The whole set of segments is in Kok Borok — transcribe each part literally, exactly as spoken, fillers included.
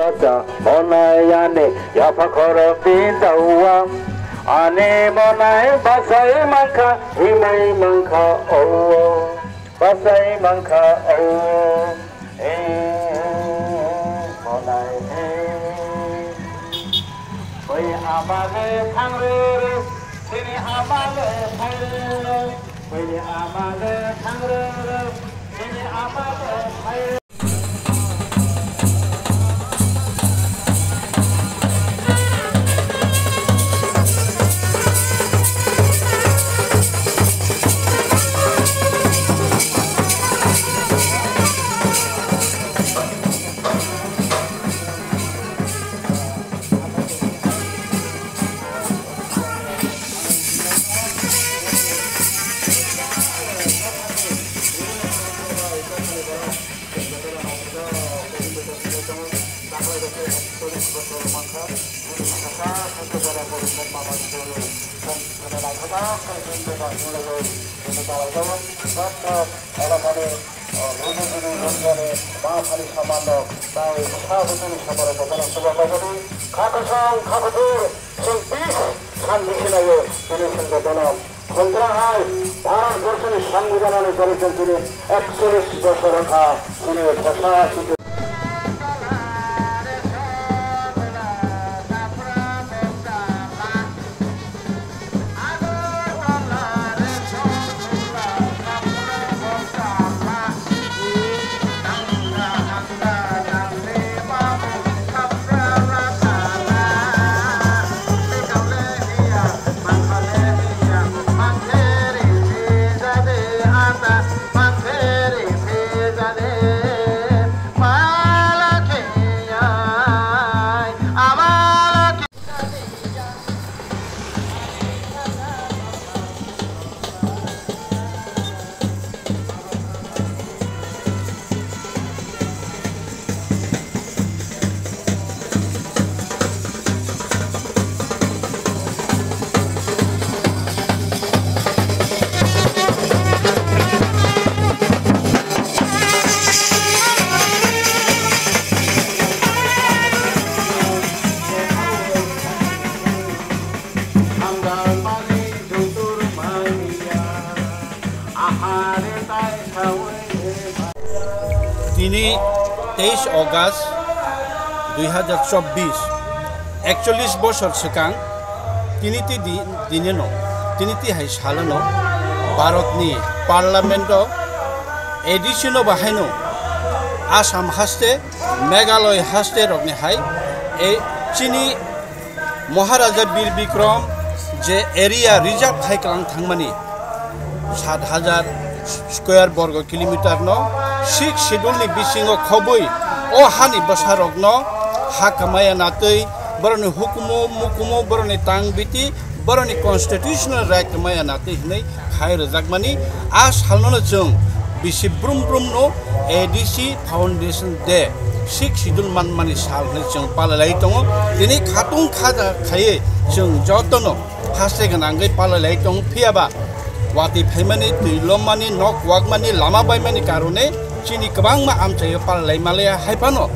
Basa monai ani yapha khorok di dawa. Ani monai basai mankha, himai mankha, oh. Basai mankha, oh. Eh, monai, eh. Bai amale thangre, sini amale thangre. Bai amale thangre, sini amale thangre. Kha kwchang, kha kuphur, chwng peace san bisinayo, bini sengkhe bono. Khontra hai Bharat borso ni Sangbidan ni jori jantini ekchollish bosor wngkha chini bwsa chini. Tini teis August dui hazar chobbish, ekchollish bosor swkang tini ti di-, dinino, tini ti hai salono Bharatni Parliament o A D C no bahaino Assam haste, Meghalaya haste rokni hai e chini Maharaja Bir Bikram je area reserve hai kwlang thangmani, sat hajar square borgo kilometer no Sixth Schedule ni bisingo khobwi o hani bwsarokno ha kwmaya natwi, boroni hukumu mukumu, boroni tang biti, boroni constitutional right kwmaya natwi hinwi khai rwjakmani. A salno chwng bisi brum brum no A D C Foundation Day, Sixth Schedule manmani sal hinwi chwng palai lai tongo. Tini khatung khaja khaiwi chwng jotono haste gwnangwi palai lai tong, phiyaba watwi phaimani, twi lomani, nok kwakmani, lama baimani karone chini kwbangma amchaio palai lai maliya. Hai phano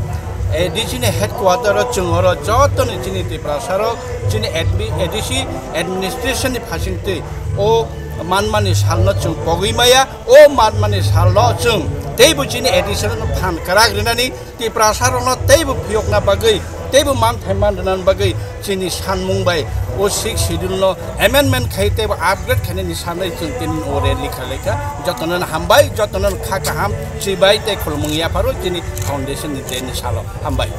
A D C ni headquarter o chwng oro jotoni chini Tiprasa rok, chini admi-, A D C administration ni phasingtwi o manmani salno chwng pogwi maya. O manmani salno chwng teibo chini A D C no phan kwrak rinani, Tiprasa rokno teibo phiyokna bagwi, teibo manthai man rwna bagwi chini sanmung bai o Sixth Schedule no amendment khai teibo upgrade khainani sanwi chwng tini o rally kha lai kha. Jotono hambai, jotono kha kaham, chibai tei khulumung yapharo chini foundation ni day ni salo. Hambai.